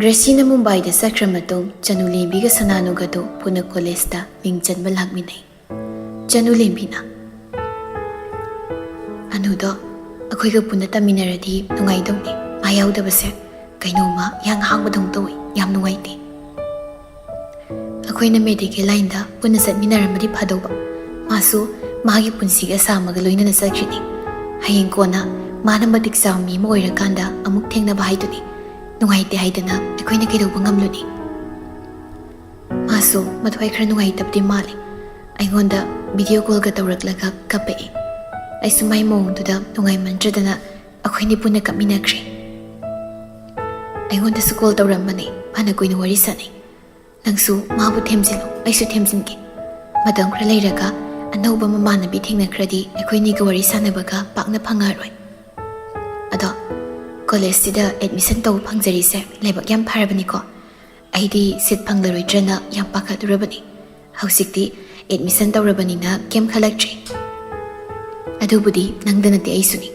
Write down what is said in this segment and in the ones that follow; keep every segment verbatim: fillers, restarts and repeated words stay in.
ꯔꯦꯁꯤꯅ ꯃꯨꯝꯕꯥꯏꯗ ꯆꯠꯈ꯭ꯔ ꯃꯇꯨꯡ, ꯆꯅꯨ ꯂꯦꯝꯕꯤꯒ ꯁꯅꯥꯅꯨꯒꯗꯨ ꯄꯨꯟꯅ ꯀꯣꯂꯦꯖꯇ ꯃꯤꯡ ꯆꯟꯕ ꯂꯥꯛꯃꯤꯟꯅꯩ꯫ ꯆꯅꯨ ꯂꯦꯝꯕꯤꯅ, "ꯑꯅꯨꯗꯣ ꯑꯩꯈꯣꯏꯒ ꯄꯨꯟꯅ ꯇꯝꯃꯤꯟꯅꯔꯗꯤ ꯅꯨꯡꯉꯥꯏꯗꯧꯅꯤ꯫ ꯃꯥ ꯌꯥꯎꯗꯕꯁꯦ ꯀꯩꯅꯣꯝꯃ ꯌꯥꯡ ꯍꯥꯡꯕꯗꯧꯅ ꯇꯧꯏ꯫ ꯌꯥꯝ ꯅꯨꯡꯉꯥꯏꯇꯦ꯫ ꯑꯩꯈꯣꯏꯅ ꯃꯦꯗꯤꯀꯦꯜ ꯂꯥꯏꯟꯗ ꯄꯨꯟꯅ ꯆꯠꯃꯤꯟꯅꯔꯝꯃꯗꯤ ꯐꯗꯧꯕ꯫ ꯃꯥꯁꯨ ꯃꯥꯒꯤ ꯄꯨꯟꯁꯤꯒꯤ ꯑꯁꯥ ꯑꯃꯒ ꯂꯣꯏꯅꯅ ꯆꯠꯈ꯭ꯔꯤꯅꯤ꯫ ꯍꯌꯦꯡ ꯀꯣꯟꯅ ꯃꯥꯅ ꯃꯇꯤꯛ ꯆꯥꯕ ꯃꯤ ꯑꯃ ꯑꯣꯏꯔꯀꯥꯟꯗ ꯑꯃꯨꯛ ꯊꯦꯡꯅꯕ ꯍꯥꯏꯗꯨꯅꯤ꯫ ꯅꯨꯡꯉꯥꯏꯇꯦ ꯍꯥꯏꯗꯅ ꯑꯩꯈꯣꯏꯅ ꯀꯩꯗꯧꯕ ꯉꯝꯂꯨꯅꯤ?" ꯃꯥꯁꯨ ꯃꯊ꯭ꯋꯥꯏ ꯈꯔ ꯅꯨꯡꯉꯥꯏꯇꯕꯗꯤ ꯃꯥꯜꯂꯤ꯫ ꯑꯩꯉꯣꯟꯗ ꯚꯤꯗꯤꯑꯣ ꯀꯣꯜꯒ ꯇꯧꯔꯛꯂꯒ ꯀꯞꯄꯛꯏ꯫ ꯑꯩꯁꯨ ꯃꯥꯏ ꯃꯑꯣꯡꯗꯨꯗ ꯅꯨꯡꯉꯥꯏꯃꯟꯗ꯭ꯔꯗꯅ ꯑꯩꯈꯣꯏꯅꯤ ꯄꯨꯟꯅ ꯀꯞꯃꯤꯟꯅꯈ꯭ꯔꯦ꯫ ꯑꯩꯉꯣꯟꯗꯁꯨ ꯀꯣꯜ ꯇꯧꯔꯝꯕꯅꯦ꯫ ꯐꯅ ꯀꯨꯏꯅ ꯋꯥꯔꯤ ꯁꯥꯟꯅꯩ꯫ "ꯅꯪꯁꯨ ꯃꯥꯕꯨ ꯊꯦꯝꯖꯤꯜꯂꯨ, ꯑꯩꯁꯨ ꯊꯦꯝꯖꯤꯟꯒꯦ꯫ ꯃꯇꯝ ꯈꯔ ꯂꯩꯔꯒ ꯑꯅꯧꯕ ꯃꯃꯥꯟꯅꯕꯤ ꯊꯦꯡꯅꯈ꯭ꯔꯗꯤ ꯑꯩꯈꯣꯏꯅꯤꯒ ꯋꯥꯔꯤ ꯁꯥꯟꯅꯕꯒ ꯄꯥꯛꯅ ꯐꯪꯉꯔꯣꯏ꯫ ꯑꯗꯣ ꯀꯣꯂꯦꯖꯁꯤꯗ ꯑꯦꯗꯃꯤꯁꯟ ꯇꯧꯕ ꯐꯪꯖꯔꯤꯁꯦ ꯂꯥꯏꯕꯛ ꯌꯥꯝ ꯐꯔꯕꯅꯤꯀꯣ꯫ ꯑꯩꯗꯤ ꯁꯤꯠ ꯐꯪꯂꯔꯣꯏꯗ꯭ꯔꯅ ꯌꯥꯝ ꯄꯥꯈꯠꯂꯨꯔꯕꯅꯤ꯫ ꯍꯧꯖꯤꯛꯇꯤ ꯑꯦꯗꯃꯤꯁꯟ ꯇꯧꯔꯕꯅꯤꯅ ꯀꯩꯝ ꯈꯜꯂꯛꯇ꯭ꯔꯦ꯫ ꯑꯗꯨꯕꯨꯗꯤ ꯅꯪꯗ ꯅꯠꯇꯦ, ꯑꯩꯁꯨꯅꯤ꯫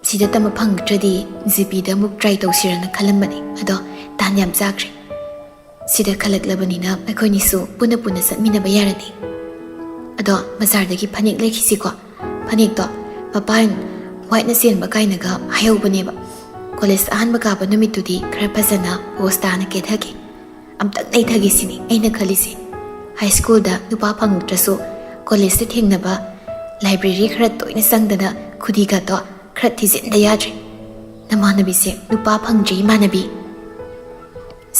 ꯁꯤꯗ ꯇꯝꯕ ꯐꯪꯉꯛꯇ꯭ꯔꯗꯤ ꯖꯤꯄꯤꯗ ꯑꯃꯨꯛ ꯇ꯭ꯔꯥꯏ ꯇꯧꯁꯤꯔꯅ ꯈꯜꯂꯝꯕꯅꯤ꯫ ꯑꯗꯣ ꯇꯥꯟ ꯌꯥꯝ ꯆꯥꯈ꯭ꯔꯦ꯫ ꯁꯤꯗ ꯈꯜꯂꯛꯂꯕꯅꯤꯅ ꯑꯩꯈꯣꯏꯅꯤꯁꯨ ꯄꯨꯟꯅ ꯄꯨꯟꯅ ꯆꯠꯃꯤꯟꯅꯕ ꯌꯥꯔꯅꯤ꯫ ꯑꯗꯣ ꯕꯖꯥꯔꯗꯒꯤ ꯐꯅꯦꯛ ꯂꯩꯈꯤꯁꯤꯀꯣ꯫ ꯐꯅꯦꯛꯇꯣ ꯃꯄꯥꯟ ꯋꯥꯏꯠꯅ ꯆꯦꯟꯕ ꯀꯥꯏꯅꯒ ꯍꯥꯏꯍꯧꯕꯅꯦꯕ꯫ ꯀꯣꯂꯦꯖ ꯑꯍꯥꯟꯕ ꯀꯥꯕ ꯅꯨꯃꯤꯠꯇꯨꯗꯤ ꯈꯔ ꯐꯖꯅ ꯄꯣꯁ ꯇꯥꯅ ꯀꯦꯊꯒꯦ꯫ ꯑꯝꯇꯪ ꯅꯩꯊꯒꯦ ꯁꯤꯅꯤ ꯑꯩꯅ ꯈꯜꯂꯤꯁꯦ꯫ ꯍꯥꯏ ꯁ꯭ꯀꯨꯜꯗ ꯅꯨꯄꯥ ꯐꯪꯉꯛꯇ꯭ꯔꯁꯨ ꯀꯣꯂꯦꯖꯇ ꯊꯦꯡꯅꯕ, ꯂꯥꯏꯕ꯭ꯔꯦꯔꯤ ꯈꯔ ꯇꯣꯏꯅ ꯆꯪꯗꯅ ꯈꯨꯗꯤꯒꯗꯣ ꯈꯔ ꯊꯤꯖꯤꯟꯗ ꯌꯥꯗ꯭ꯔꯦ꯫ ꯅꯃꯥꯟꯅꯕꯤꯁꯦ ꯅꯨꯄꯥ ꯐꯪꯗ꯭ꯔꯤ ꯏꯃꯥꯟꯅꯕꯤ꯫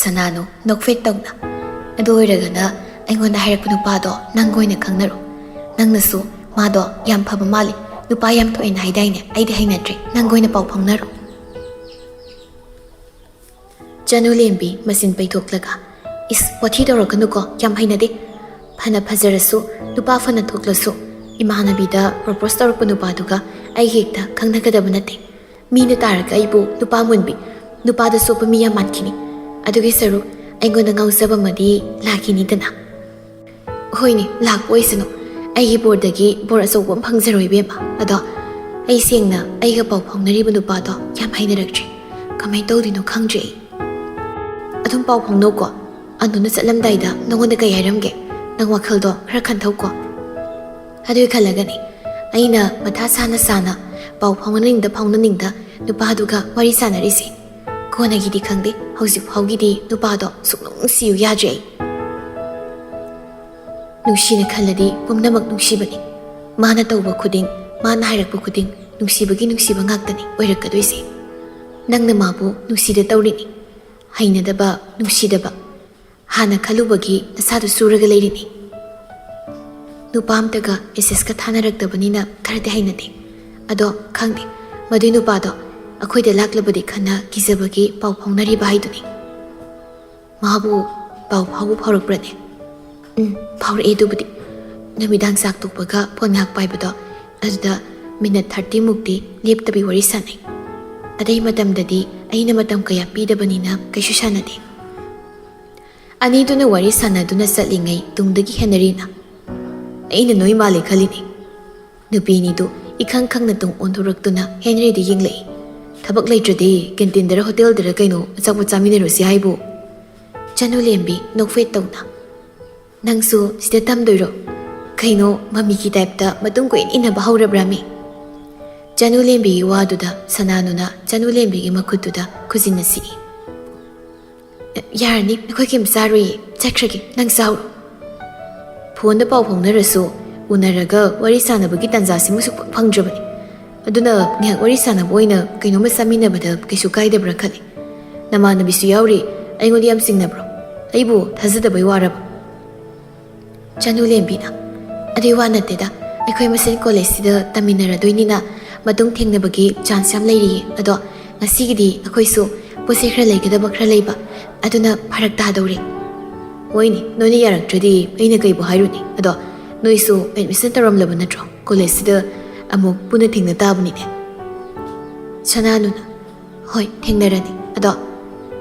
ꯁꯅꯥꯅꯨ ꯅꯣꯛꯐꯦꯠ ꯇꯧꯅ, "ꯑꯗꯨ ꯑꯣꯏꯔꯒꯅ ꯑꯩꯉꯣꯟꯗ ꯍꯥꯏꯔꯛꯄ ꯅꯨꯄꯥꯗꯣ ꯅꯪꯒ ꯑꯣꯏꯅ ꯈꯪꯅꯔꯣ꯫ ꯅꯪꯅꯁꯨ ꯃꯥꯗꯣ ꯌꯥꯝ ꯐꯕ ꯃꯥꯜꯂꯤ, ꯅꯨꯄꯥ ꯌꯥꯝ ꯊꯣꯛꯑꯦꯅ ꯍꯥꯏꯗꯥꯏꯅꯦ? ꯑꯩꯗꯤ ꯍꯩꯅꯗ꯭ꯔꯦ, ꯅꯪꯒ ꯑꯣꯏꯅ ꯄꯥꯎ ꯐꯥꯎꯅꯔꯣ꯫" ꯆꯅꯨ ꯂꯦꯝꯕꯤ ꯃꯆꯤꯟ ꯄꯩꯊꯣꯛꯂꯒ, "ꯏꯁ, ꯋꯥꯊꯤ ꯇꯧꯔꯛꯀꯅꯨꯀꯣ, ꯌꯥꯝ ꯍꯩꯅꯗꯦ꯫ ꯐꯅ ꯐꯖꯔꯁꯨ, ꯅꯨꯄꯥ ꯐꯅ ꯊꯣꯛꯂꯁꯨ, ꯏꯃꯥꯟꯅꯕꯤꯗ ꯄ꯭ꯔꯣꯄꯣꯁ ꯇꯧꯔꯛꯄ ꯅꯨꯄꯥꯗꯨꯒ ꯑꯩ ꯍꯦꯛꯇ ꯈꯪꯅꯒꯗꯕ ꯅꯠꯇꯦ꯫ ꯃꯤꯅ ꯇꯥꯔꯒ ꯑꯩꯕꯨ ꯅꯨꯄꯥ ꯃꯨꯟꯕꯤ, ꯅꯨꯄꯥꯗ ꯆꯣꯞꯄ ꯃꯤ ꯌꯥꯝ ꯃꯥꯟꯈꯤꯅꯤ꯫ ꯑꯗꯨꯒꯤ ꯁꯔꯨꯛ ꯑꯩꯉꯣꯟꯗ ꯉꯥꯎꯖꯕ ꯑꯃꯗꯤ ꯂꯥꯛꯈꯤꯅꯤꯗꯅ꯫" "ꯍꯣꯏꯅꯦ, ꯂꯥꯛꯄ ꯑꯣꯏꯁꯅꯨ꯫ ꯑꯩꯒꯤ ꯕꯣꯔꯗꯒꯤ ꯕꯣꯔ ꯑꯆꯧꯕ ꯑꯃ ꯐꯪꯖꯔꯣꯏ, ꯏꯕꯦꯝꯃ꯫ ꯑꯗꯣ ꯑꯩ ꯁꯦꯡꯅ ꯑꯩꯒ ꯄꯥꯎ ꯐꯥꯎꯅꯔꯤꯕ ꯅꯨꯄꯥꯗꯣ ꯌꯥꯝ ꯍꯩꯅꯔꯛꯇ꯭ꯔꯦ꯫ ꯀꯃꯥꯏꯅ ꯇꯧꯗꯣꯏꯅꯣ ꯈꯪꯗ꯭ꯔꯦ ꯑꯩ꯫" ꯑꯗꯨꯝ ꯄꯥꯎ ꯐꯥꯎꯅꯧꯀꯣ꯫ ꯑꯅꯨꯅ ꯆꯠꯂꯝꯗꯥꯏꯗ ꯅꯉꯣꯟꯗ ꯀꯩ ꯍꯥꯏꯔꯝꯒꯦ? ꯅꯪ ꯋꯥꯈꯜꯗꯣ ꯈꯔ ꯈꯟꯊꯧꯀꯣ꯫ ꯑꯗꯨꯒꯤ ꯈꯜꯂꯒꯅꯤ ꯑꯩꯅ ꯃꯊꯥ ꯁꯥꯅ ꯁꯥꯅ ꯄꯥꯎ ꯐꯥꯎꯅꯅꯤꯡꯗ ꯐꯥꯎꯅꯅꯤꯡꯗ ꯅꯨꯄꯥꯗꯨꯒ ꯋꯥꯔꯤ ꯁꯥꯟꯅꯔꯤꯁꯦ꯫ ꯀꯣꯟꯅꯒꯤꯗꯤ ꯈꯪꯗꯦ, ꯍꯧꯖꯤꯛ ꯐꯥꯎꯒꯤꯗꯤ ꯅꯨꯄꯥꯗꯣ ꯁꯨꯛꯅꯨꯡ ꯅꯨꯡꯁꯤꯌꯨ ꯌꯥꯗ꯭ꯔꯦ ꯑꯩ꯫ ꯅꯨꯡꯁꯤꯅ ꯈꯜꯂꯗꯤ ꯄꯨꯝꯅꯃꯛ ꯅꯨꯡꯁꯤꯕꯅꯤ꯫ ꯃꯥꯅ ꯇꯧꯕ ꯈꯨꯗꯤꯡ, ꯃꯥꯅ ꯍꯥꯏꯔꯛꯄ ꯈꯨꯗꯤꯡ ꯅꯨꯡꯁꯤꯕꯒꯤ ꯅꯨꯡꯁꯤꯕ ꯉꯥꯛꯇꯅꯤ ꯑꯣꯏꯔꯛꯀꯗꯣꯏꯁꯦ꯫ ꯅꯪꯅ ꯃꯥꯕꯨ ꯅꯨꯡꯁꯤꯗ ꯇꯧꯔꯤꯅꯤ꯫ ꯍꯩꯅꯗꯕ, ꯅꯨꯡꯁꯤꯗꯕ꯫ ꯍꯥꯟꯅ ꯈꯜꯂꯨꯕꯒꯤ ꯅꯁꯥꯗꯨ ꯁꯨꯔꯒ ꯂꯩꯔꯤꯅꯤ꯫ ꯅꯨꯄꯥ ꯑꯝꯇꯒ ꯃꯦꯁꯦꯖꯀ ꯊꯥꯅꯔꯛꯇꯕꯅꯤꯅ ꯈꯔꯗꯤ ꯍꯩꯅꯗꯦ꯫ ꯑꯗꯣ ꯈꯪꯗꯦ, ꯃꯗꯨꯏ ꯅꯨꯄꯥꯗꯣ ꯑꯩꯈꯣꯏꯗ ꯂꯥꯛꯂꯕꯗꯤ ꯈꯟꯅ ꯀꯤꯖꯕꯒꯤ ꯄꯥꯎ ꯐꯥꯎꯅꯔꯤꯕ ꯍꯥꯏꯗꯨꯅꯤ꯫ ꯃꯥꯕꯨ ꯄꯥꯎ ꯐꯥꯎꯕ ꯐꯥꯎꯔꯛꯄ꯭ꯔꯅꯦ? ꯎꯝ, ꯐꯥꯎꯔꯛꯑꯦ ꯑꯗꯨꯕꯨꯗꯤ꯫ ꯅꯨꯃꯤꯗꯥꯡ ꯆꯥꯛ ꯇꯣꯛꯄꯒ ꯐꯣꯟ ꯉꯥꯏꯍꯥꯛ ꯄꯥꯏꯕꯗꯣ, ꯑꯗꯨꯗ ꯃꯤꯅꯠ ꯊꯥꯔꯇꯤ ꯃꯨꯛꯇꯤ ꯂꯦꯞꯇꯕꯤ ꯋꯥꯔꯤ ꯁꯥꯟꯅꯩ꯫ ꯑꯇꯩ ꯃꯇꯝꯗꯗꯤ ꯑꯩꯅ ꯃꯇꯝ ꯀꯌꯥ ꯄꯤꯗꯕꯅꯤꯅ ꯀꯩꯁꯨ ꯁꯥꯟꯅꯗꯦ꯫ ꯑꯅꯤꯗꯨꯅ ꯋꯥꯔꯤ ꯁꯥꯟꯅꯗꯨꯅ ꯆꯠꯂꯤꯉꯩ ꯇꯨꯡꯗꯒꯤ ꯍꯦꯅꯔꯤꯅ, "ꯑꯩꯅ ꯅꯣꯏ ꯃꯥꯜꯂꯦ ꯈꯜꯂꯤꯅꯦ꯫" ꯅꯨꯄꯤ ꯑꯅꯤꯗꯨ ꯏꯈꯪ ꯈꯪꯅ ꯇꯨꯡ ꯑꯣꯟꯊꯣꯔꯛꯇꯨꯅ ꯍꯦꯅꯔꯤꯗ ꯌꯦꯡꯂꯛꯏ꯫ "ꯊꯕꯛ ꯂꯩꯇ꯭ꯔꯗꯤ ꯀꯦꯟꯇꯤꯟꯗꯔ ꯍꯣꯇꯦꯜꯗꯔ ꯀꯩꯅꯣ ꯑꯆꯥꯄꯣꯠ ꯆꯥꯃꯤꯟꯅꯔꯨꯁꯤ ꯍꯥꯏꯕꯨ?" ꯆꯅꯨꯂꯦꯝꯕꯤ ꯅꯣꯛꯐꯦꯠ ꯇꯧꯅ, "ꯅꯪꯁꯨ ꯁꯤꯗ ꯇꯝꯗꯣꯏꯔꯣ? ꯀꯩꯅꯣ ꯃꯃꯤꯒꯤ ꯇꯥꯏꯞꯇ ꯃꯇꯨꯡ ꯀꯣꯏꯏꯟ ꯏꯟꯅꯕ ꯍꯧꯔꯕ꯭ꯔꯥꯃꯤ?" ꯆꯅꯨꯂꯦꯝꯕꯤꯒꯤ ꯋꯥꯗꯨꯗ ꯁꯅꯥꯅꯨꯅ ꯆꯅꯨꯂꯦꯝꯕꯤꯒꯤ ꯃꯈꯨꯠꯇꯨꯗ ꯈꯨꯖꯤꯟꯅ ꯁꯤꯛꯏ꯫ "ꯌꯥꯔꯅꯤ, ꯑꯩꯈꯣꯏ ꯀꯩꯝ ꯆꯥꯔꯣꯏꯌꯦ, ꯆꯠꯈ꯭ꯔꯒꯦ, ꯅꯪ ꯆꯥꯎꯔꯣ꯫" ꯐꯣꯟꯗ ꯄꯥꯎ ꯐꯥꯎꯅꯔꯁꯨ ꯎꯅꯔꯒ ꯋꯥꯔꯤ ꯁꯥꯟꯅꯕꯒꯤ ꯇꯥꯟꯖꯥꯁꯤꯃ ꯁꯨꯛꯐꯪ ꯐꯪꯗ꯭ꯔꯕꯅꯤ꯫ ꯑꯗꯨꯅ ꯉꯥꯏꯍꯥꯛ ꯋꯥꯔꯤ ꯁꯥꯟꯅꯕ ꯑꯣꯏꯅ ꯀꯩꯅꯣꯝꯃ ꯆꯥꯃꯤꯟꯅꯕꯗ ꯀꯩꯁꯨ ꯀꯥꯏꯗꯕ꯭ꯔꯥ ꯈꯜꯂꯤ꯫ ꯅꯃꯥꯟꯅꯕꯤꯁꯨ ꯌꯥꯎꯔꯤ, ꯑꯩꯉꯣꯟꯗ ꯌꯥꯝ ꯆꯤꯡꯅꯕ꯭ꯔꯣ? ꯑꯩꯕꯨ ꯊꯥꯖꯗꯕꯩ ꯋꯥꯔꯕ? ꯆꯅꯨꯂꯦꯝꯕꯤꯅ, "ꯑꯗꯨꯏ ꯋꯥ ꯅꯠꯇꯦꯗ, ꯑꯩꯈꯣꯏ ꯃꯁꯦꯟ ꯀꯣꯂꯦꯖꯁꯤꯗ ꯇꯝꯃꯤꯟꯅꯔꯗꯣꯏꯅꯤꯅ ꯃꯇꯨꯡ ꯊꯦꯡꯅꯕꯒꯤ ꯆꯥꯟꯁ ꯌꯥꯝ ꯂꯩꯔꯤꯌꯦ꯫ ꯑꯗꯣ ꯉꯁꯤꯒꯤꯗꯤ ꯑꯩꯈꯣꯏꯁꯨ ꯄꯣꯠ ꯆꯩ ꯈꯔ ꯂꯩꯒꯗꯕ ꯈꯔ ꯂꯩꯕ, ꯑꯗꯨꯅ ꯐꯔꯛ ꯇꯥꯗꯧꯔꯦ꯫" "ꯍꯣꯏꯅꯦ, ꯅꯣꯏꯅ ꯌꯥꯔꯛꯇ꯭ꯔꯗꯤ ꯑꯩꯅ ꯀꯩꯕꯨ ꯍꯥꯏꯔꯨꯅꯤ? ꯑꯗꯣ ꯅꯣꯏꯁꯨ ꯑꯦꯗꯃꯤꯁꯟ ꯇꯧꯔꯝꯂꯕ ꯅꯠꯇ꯭ꯔꯣ? ꯀꯣꯂꯦꯖꯁꯤꯗ ꯑꯃꯨꯛ ꯄꯨꯟꯅ ꯊꯦꯡꯅ ꯇꯥꯕꯅꯤꯅꯦ꯫" ꯁꯅꯥꯅꯨꯅ, "ꯍꯣꯏ, ꯊꯦꯡꯅꯔꯅꯤ꯫ ꯑꯗꯣ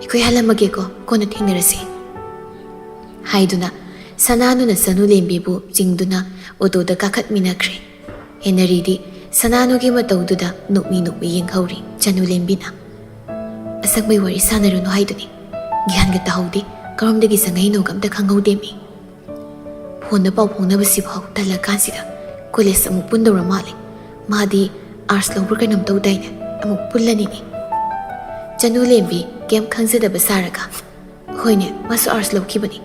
ꯑꯩꯈꯣꯏ ꯍꯜꯂꯝꯃꯒꯦꯀꯣ, ꯀꯣꯟꯅ ꯊꯦꯡꯅꯔꯁꯤ," ꯍꯥꯏꯗꯨꯅ ꯁꯅꯥꯅꯨꯅ ꯆꯅꯨꯂꯦꯝꯕꯤꯕꯨ ꯆꯤꯡꯗꯨꯅ ꯑꯣꯇꯣꯗ ꯀꯥꯈꯠꯃꯤꯟꯅꯈ꯭ꯔꯦ꯫ ꯍꯦꯅꯔꯤꯗꯤ ꯁꯅꯥꯅꯨꯒꯤ ꯃꯇꯧꯗꯨꯗ ꯅꯣꯛꯃꯤ ꯅꯣꯛꯃꯤ ꯌꯦꯡꯍꯧꯔꯤ꯫ ꯆꯅꯨꯂꯦꯝꯕꯤꯅ, "ꯑꯁꯪꯕꯩ ꯋꯥꯔꯤ ꯁꯥꯟꯅꯔꯨꯅꯨ ꯍꯥꯏꯗꯨꯅꯤ꯫ ꯒ꯭ꯌꯥꯟꯒ ꯇꯥꯍꯧꯗꯦ꯫ ꯀꯔꯣꯝꯗꯒꯤ ꯆꯪꯉꯛꯏꯅꯣꯒ ꯑꯝꯇ ꯈꯪꯍꯧꯗꯦꯃꯤ꯫ ꯐꯣꯟꯗ ꯄꯥꯎ ꯐꯥꯎꯅꯕꯁꯤꯐꯥꯎ ꯇꯜꯂꯀꯥꯟꯁꯤꯗ꯫ ꯀꯣꯂꯦꯖ ꯑꯃꯨꯛ ꯄꯨꯟꯗꯧꯔ ꯃꯥꯜꯂꯦ꯫ ꯃꯥꯗꯤ ꯑꯥꯔꯠꯁ ꯂꯧꯕ꯭ꯔꯥ ꯀꯩꯅꯣꯝ ꯇꯧꯗꯥꯏꯅꯦ꯫ ꯑꯃꯨꯛ ꯄꯨꯜꯂꯅꯤꯅꯦ꯫ ꯆꯅꯨ ꯂꯦꯝꯕꯤ ꯀꯩꯝ ꯈꯪꯖꯗꯕ ꯁꯥꯔꯒ, "ꯍꯣꯏꯅꯦ, ꯃꯥꯁꯨ ꯑꯥꯔꯠꯁ ꯂꯧꯈꯤꯕꯅꯤ꯫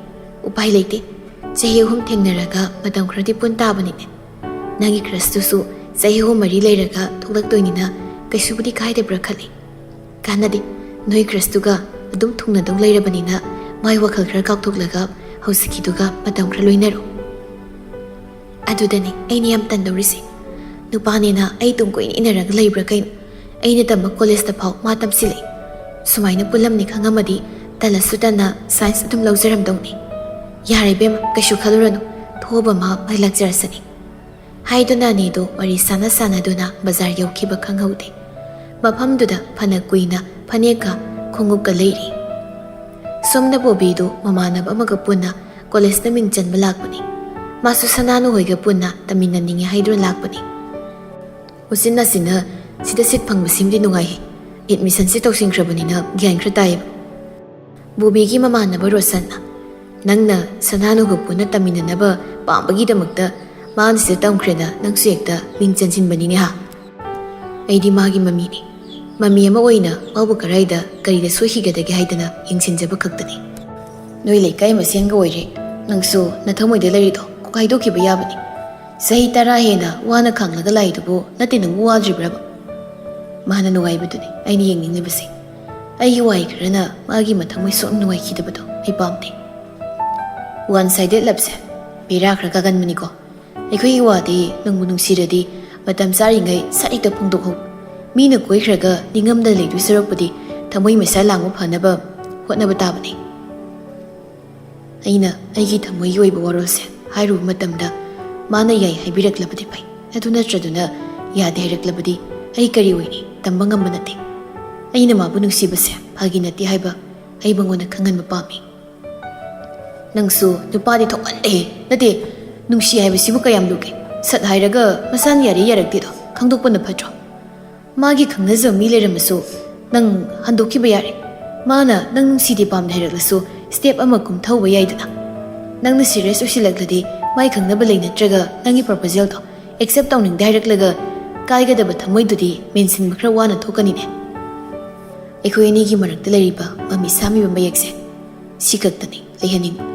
ꯎꯄꯥꯏ ꯂꯩꯇꯦ꯫ ꯆꯍꯤ ꯑꯍꯨꯝ ꯊꯦꯡꯅꯔꯒ ꯃꯇꯝ ꯈꯔꯗꯤ ꯄꯨꯟ ꯇꯥꯕꯅꯤꯅꯦ꯫ ꯅꯪꯒꯤ ꯀ꯭ꯔꯁꯇꯨꯁꯨ ꯆꯍꯤ ꯑꯍꯨꯝ ꯃꯔꯤ ꯂꯩꯔꯒ ꯊꯣꯛꯂꯛꯇꯣꯏꯅꯤꯅ ꯀꯩꯁꯨꯕꯨꯗꯤ ꯀꯥꯏꯗꯕ꯭ꯔꯥ ꯈꯜꯂꯤ꯫ ꯀꯥꯟꯅꯗꯦ, ꯅꯣꯏ ꯀ꯭ꯔꯁꯇꯨꯒ ꯑꯗꯨꯝ ꯊꯨꯡꯅꯗꯧ ꯂꯩꯔꯕꯅꯤꯅ ꯃꯥꯏ ꯋꯥꯈꯜ ꯈꯔ ꯀꯥꯎꯊꯣꯛꯂꯒ ꯍꯧꯖꯤꯛꯀꯤꯗꯨꯒ ꯃꯇꯝ ꯈꯔ ꯂꯣꯏꯅꯔꯣ꯫" ꯑꯗꯨꯗꯅꯦ ꯑꯩꯅ ꯌꯥꯝ ꯇꯟꯗꯧꯔꯤꯁꯦ꯫ ꯅꯨꯄꯥꯅꯦꯅ ꯑꯩ ꯇꯨꯡ ꯀꯣꯏꯅ ꯏꯟꯅꯔꯒ ꯂꯩꯕ꯭ꯔꯥ ꯀꯩꯅꯣ? ꯑꯩꯅ ꯇꯝꯕ ꯀꯣꯂꯦꯖꯇ ꯐꯥꯎ ꯃꯥ ꯇꯝꯁꯤꯜꯂꯛꯏ꯫ ꯁꯨꯃꯥꯏꯅ ꯄꯨꯜꯂꯝꯅꯤ ꯈꯪꯉꯝꯃꯗꯤ ꯇꯜꯂꯁꯨ ꯇꯟꯅ ꯁꯥꯏꯟꯁ ꯑꯗꯨꯝ ꯂꯧꯖꯔꯝꯗꯧꯅꯤ꯫ ꯌꯥꯔꯦ ꯏꯕꯦꯝꯃ, ꯀꯩꯁꯨ ꯈꯜꯂꯨꯔꯅꯨ꯫ ꯊꯣꯛꯑꯕ ꯃꯥ ꯃꯥꯏ ꯂꯥꯛꯆꯔꯁꯅꯤ꯫ ꯍꯥꯏꯗꯨꯅ ꯑꯅꯤꯗꯨ ꯋꯥꯔꯤ ꯁꯥꯟꯅ ꯁꯥꯟꯅꯗꯨꯅ ꯕꯖꯥꯔ ꯌꯧꯈꯤꯕ ꯈꯪꯍꯧꯗꯦ꯫ ꯃꯐꯝꯗꯨꯗ ꯐꯅ ꯀꯨꯏꯅ ꯐꯅꯦꯛꯀ ꯈꯣꯡꯎꯞꯀ ꯂꯩꯔꯤ꯫ ꯁꯣꯝꯗ ꯕꯣꯕꯤꯗꯨ ꯃꯃꯥꯟꯅꯕ ꯑꯃꯒ ꯄꯨꯟꯅ ꯀꯣꯂꯦꯖꯇ ꯃꯤꯡ ꯆꯟꯕ ꯂꯥꯛꯄꯅꯤ꯫ ꯃꯥꯁꯨ ꯁꯅꯥꯅꯨ ꯍꯣꯏꯒ ꯄꯨꯟꯅ ꯇꯝꯃꯤꯟꯅꯅꯤꯡꯉꯤ ꯍꯥꯏꯗꯨꯅ ꯂꯥꯛꯄꯅꯤ꯫ ꯎꯆꯤꯟ ꯅꯥꯆꯤꯟꯅ ꯁꯤꯗ ꯁꯤꯠ ꯐꯪꯕꯁꯤꯃꯗꯤ ꯅꯨꯡꯉꯥꯏꯍꯦ꯫ ꯑꯦꯗꯃꯤꯁꯟꯁꯦ ꯇꯧꯁꯤꯟꯈ꯭ꯔꯕꯅꯤꯅ ꯒ꯭ꯌꯥꯟ ꯈꯔ ꯇꯥꯏꯌꯦꯕ꯫ ꯕꯣꯕꯤꯒꯤ ꯃꯃꯥꯟꯅꯕ ꯔꯣꯁꯟꯅ, "ꯅꯪꯅ ꯁꯅꯥꯅꯨꯒ ꯄꯨꯟꯅ ꯇꯝꯃꯤꯟꯅꯅꯕ ꯄꯥꯝꯕꯒꯤꯗꯃꯛꯇ ꯃꯥꯅ ꯁꯤꯗ ꯇꯝꯈ꯭ꯔꯦꯅ ꯅꯪꯁꯨ ꯍꯦꯛꯇ ꯃꯤꯡ ꯆꯟꯁꯤꯟꯕꯅꯤꯅꯦ ꯍꯥ?" ꯑꯩꯗꯤ ꯃꯥꯒꯤ ꯃꯃꯤꯅꯤ꯫ ꯃꯃꯤ ꯑꯃ ꯑꯣꯏꯅ ꯃꯥꯕꯨ ꯀꯔꯥꯏꯗ ꯀꯔꯤꯗ ꯁꯣꯏꯈꯤꯒꯗꯒꯦ ꯍꯥꯏꯗꯅ ꯌꯦꯡꯁꯤꯟꯖꯕ ꯈꯛꯇꯅꯤ꯫ ꯅꯣꯏ ꯂꯩꯀꯥꯏ ꯃꯁꯦꯟꯒ ꯑꯣꯏꯔꯦ꯫ ꯅꯪꯁꯨ ꯅꯊꯃꯣꯏꯗ ꯂꯩꯔꯤꯗꯣ ꯀꯣꯛ ꯍꯥꯏꯗꯣꯛꯈꯤꯕ ꯌꯥꯕꯅꯤ꯫ ꯆꯍꯤ ꯇꯔꯥ ꯍꯦꯟꯅ ꯋꯥꯅ ꯈꯥꯡꯂꯒ ꯂꯥꯛꯏꯗꯨꯕꯨ ꯅꯠꯇꯦ ꯅꯪꯕꯨ ꯋꯥꯗ꯭ꯔꯤꯕ꯭ꯔꯕ? ꯃꯥꯅ ꯅꯨꯡꯉꯥꯏꯕꯗꯨꯅꯤ ꯑꯩꯅ ꯌꯦꯡꯅꯤꯡꯂꯤꯕꯁꯦ꯫ ꯑꯩꯒꯤ ꯋꯥꯍꯩ ꯈꯔꯅ ꯃꯥꯒꯤ ꯃꯊꯃꯣꯏ ꯁꯣꯛꯅ ꯅꯨꯡꯉꯥꯏꯈꯤꯗꯕꯗꯣ ꯑꯩ ꯄꯥꯝꯗꯦ꯫ One sided loveꯁꯦ ꯕꯦꯔꯥ ꯈꯔ ꯀꯥꯒꯟꯕꯅꯤꯀꯣ꯫ ꯑꯩꯈꯣꯏꯒꯤ ꯋꯥꯗꯤ ꯅꯪꯕꯨ ꯅꯨꯡꯁꯤꯔꯗꯤ ꯃꯇꯝ ꯆꯥꯔꯤꯉꯩ ꯁꯠ ꯍꯦꯛꯇ ꯐꯣꯡꯗꯣꯛꯍꯧ꯫ ꯃꯤꯅ ꯀꯣꯏꯈ꯭ꯔꯒ ꯅꯤꯡꯉꯝꯗ ꯂꯩꯗꯣꯏ ꯁꯔꯨꯛꯄꯨꯗꯤ ꯊꯃꯣꯏ ꯃꯩꯁꯥ ꯂꯥꯡꯕ ꯐꯅꯕ ꯍꯣꯠꯅꯕ ꯇꯥꯕꯅꯤ꯫ ꯑꯩꯅ ꯑꯩꯒꯤ ꯊꯃꯣꯏꯒꯤ ꯑꯣꯏꯕ ꯋꯥꯔꯣꯜꯁꯦ ꯍꯥꯏꯔꯨꯕ ꯃꯇꯝꯗ ꯃꯥꯅ ꯌꯥꯏ ꯍꯥꯏꯕꯤꯔꯛꯂꯕꯗꯤ ꯐꯩ, ꯑꯗꯨ ꯅꯠꯇ꯭ꯔꯗꯨꯅ ꯌꯥꯗꯦ ꯍꯥꯏꯔꯛꯂꯕꯗꯤ ꯑꯩ ꯀꯔꯤ ꯑꯣꯏꯅꯤ ꯇꯝꯕ ꯉꯝꯕ ꯅꯠꯇꯦ꯫ ꯑꯩꯅ ꯃꯥꯕꯨ ꯅꯨꯡꯁꯤꯕꯁꯦ ꯐꯥꯒꯤ ꯅꯠꯇꯦ ꯍꯥꯏꯕ ꯑꯩ ꯃꯉꯣꯟꯗ ꯈꯪꯍꯟꯕ ꯄꯥꯝꯃꯤ꯫ ꯅꯪꯁꯨ ꯅꯨꯄꯥꯗꯤ ꯊꯣꯛꯃꯜꯂꯦꯍꯦ꯫ ꯅꯠꯇꯦ, ꯅꯨꯡꯁꯤ ꯍꯥꯏꯕꯁꯤꯕꯨ ꯀꯌꯥꯝ ꯂꯨꯒꯦ? ꯁꯠ ꯍꯥꯏꯔꯒ ꯃꯁꯥꯅ ꯌꯥꯔꯦ ꯌꯥꯔꯛꯇꯦꯗꯣ ꯈꯪꯗꯣꯛꯄꯅ ꯐꯠꯇ꯭ꯔꯣ? ꯃꯥꯒꯤ ꯈꯪꯅꯖꯕ ꯃꯤ ꯂꯩꯔꯝꯃꯁꯨ ꯅꯪ ꯍꯟꯗꯣꯛꯈꯤꯕ ꯌꯥꯔꯦ꯫ ꯃꯥꯅ ꯅꯪ ꯅꯨꯡꯁꯤꯗꯦ ꯄꯥꯝꯗꯦ ꯍꯥꯏꯔꯛꯂꯁꯨ step ꯑꯃ ꯀꯨꯝꯊꯧꯕ ꯌꯥꯏꯗꯅ꯫ ꯅꯪꯅ serious ꯑꯣꯏꯁꯤꯜꯂꯛꯂꯗꯤ ꯃꯥꯏ ꯈꯪꯅꯕ ꯂꯩ ꯅꯠꯇ꯭ꯔꯒ ꯅꯪꯒꯤ proposalꯗꯣ accept ꯇꯧꯅꯤꯡꯗꯦ ꯍꯥꯏꯔꯛꯂꯒ ꯀꯥꯏꯒꯗꯕ ꯊꯃꯣꯏꯗꯨꯗꯤ ꯃꯦꯟꯁꯤꯟꯕ ꯈꯔ ꯋꯥꯅ ꯊꯣꯛꯀꯅꯤꯅꯦ꯫ ꯑꯩꯈꯣꯏ ꯑꯅꯤꯒꯤ ꯃꯔꯛꯇ ꯂꯩꯔꯤꯕ ꯃꯃꯤ ꯁꯥꯝꯃꯤꯕ ꯃꯌꯦꯛꯁꯦ ꯁꯤ ꯈꯛꯇꯅꯤ ꯂꯩꯍꯟꯅꯤꯡꯕ꯫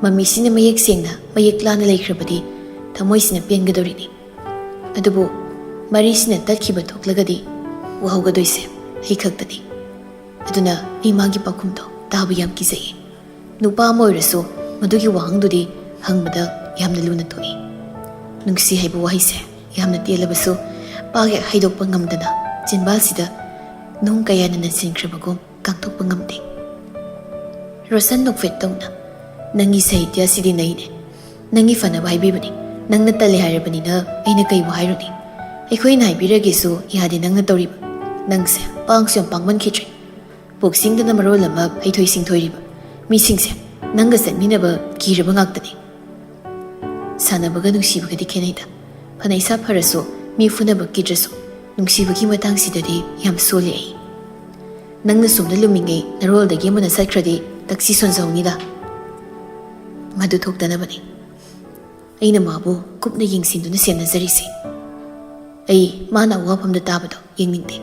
ꯃꯃꯤꯁꯤꯅ ꯃꯌꯦꯛ ꯁꯦꯡꯅ ꯃꯌꯦꯛ ꯂꯥꯅ ꯂꯩꯈ꯭ꯔꯕꯗꯤ ꯊꯃꯣꯏꯁꯤꯅ ꯄꯦꯟꯒꯗꯧꯔꯤꯅꯤ꯫ ꯑꯗꯨꯕꯨ ꯃꯔꯤꯁꯤꯅ ꯇꯠꯈꯤꯕ ꯊꯣꯛꯂꯒꯗꯤ ꯎꯍꯧꯒꯗꯣꯏꯁꯦ ꯑꯩ ꯈꯛꯇꯅꯤ꯫ ꯑꯗꯨꯅ ꯑꯩ ꯃꯥꯒꯤ ꯄꯥꯎꯈꯨꯝꯗꯣ ꯇꯥꯕ ꯌꯥꯝ ꯀꯤꯖꯩꯌꯦ꯫ ꯅꯨꯄꯥ ꯑꯃ ꯑꯣꯏꯔꯁꯨ ꯃꯗꯨꯒꯤ ꯋꯥꯍꯪꯗꯨꯗꯤ ꯍꯪꯕꯗ ꯌꯥꯝꯅ ꯂꯨꯅ ꯊꯣꯛꯏ꯫ ꯅꯨꯡꯁꯤ ꯍꯥꯏꯕ ꯋꯥꯍꯩꯁꯦ ꯌꯥꯝꯅ ꯇꯦꯜꯂꯕꯁꯨ ꯄꯥꯛ ꯍꯦꯛ ꯍꯥꯏꯗꯣꯛꯄ ꯉꯝꯗꯅ ꯆꯤꯟꯕꯥꯜꯁꯤꯗ ꯅꯨꯡ ꯀꯌꯥꯅ ꯅꯟꯁꯤꯟꯈ꯭ꯔꯕꯒꯨꯝ ꯀꯥꯡꯊꯣꯛꯄ ꯉꯝꯗꯦ꯫ ꯔꯣꯁꯟ ꯅꯣꯛꯐꯦꯠ ꯇꯧꯅ, "ꯅꯪꯒꯤ ꯁꯥꯍꯤꯇ꯭ꯌ ꯑꯁꯤꯗꯤ ꯅꯩꯅꯦ꯫ ꯅꯪꯒꯤ ꯐꯅꯕ ꯍꯥꯏꯕꯤꯕꯅꯤ꯫ ꯅꯪꯅ ꯇꯜꯂꯦ ꯍꯥꯏꯔꯕꯅꯤꯅ ꯑꯩꯅ ꯀꯩꯕꯨ ꯍꯥꯏꯔꯨꯅꯤ? ꯑꯩꯈꯣꯏꯅ ꯍꯥꯏꯕꯤꯔꯒꯦꯁꯨ ꯌꯥꯗꯦ ꯅꯪꯅ ꯇꯧꯔꯤꯕ꯫ ꯅꯪꯁꯦ ꯄꯥꯡꯁꯨ ꯌꯥꯝ ꯄꯥꯡꯃꯟꯈꯤꯗ꯭ꯔꯦ꯫ ꯄꯨꯛꯁꯤꯡꯗꯅ ꯃꯔꯣꯜ ꯑꯃ ꯍꯩꯊꯣꯏ ꯁꯤꯡꯊꯣꯏꯔꯤꯕ꯫ ꯃꯤꯁꯤꯡꯁꯦ ꯅꯪꯒ ꯆꯠꯃꯤꯟꯅꯕ ꯀꯤꯔꯕ ꯉꯥꯛꯇꯅꯤ꯫" ꯁꯥꯟꯅꯕꯒ ꯅꯨꯡꯁꯤꯕꯒꯗꯤ ꯈꯦꯠꯅꯩꯗ꯫ ꯐꯅ ꯏꯁꯥ ꯐꯔꯁꯨ ꯃꯤ ꯐꯨꯅꯕ ꯀꯤꯗ꯭ꯔꯁꯨ ꯅꯨꯡꯁꯤꯕꯒꯤ ꯃꯇꯥꯡꯁꯤꯗꯗꯤ ꯌꯥꯝ ꯁꯣꯜꯂꯤ ꯑꯩ꯫ ꯅꯪꯅ ꯁꯣꯝꯗ ꯂꯨꯝꯃꯤꯉꯩ ꯅꯔꯣꯜꯗꯒꯤ ꯑꯃꯅ ꯆꯠꯈ꯭ꯔꯗꯤ ꯇꯛꯁꯤ ꯁꯣꯟꯖꯍꯧꯅꯤꯗ꯫ ꯃꯗꯨ ꯊꯣꯛꯇꯅꯕꯅꯤ ꯑꯩꯅ ꯃꯥꯕꯨ ꯀꯨꯞꯅ ꯌꯦꯡꯁꯤꯟꯗꯨꯅ ꯁꯦꯟꯅꯖꯔꯤꯁꯦ꯫ ꯑꯩ ꯃꯥꯅ ꯑꯋꯥꯐꯝꯗ ꯇꯥꯕꯗꯣ ꯌꯦꯡꯅꯤꯡꯗꯦ꯫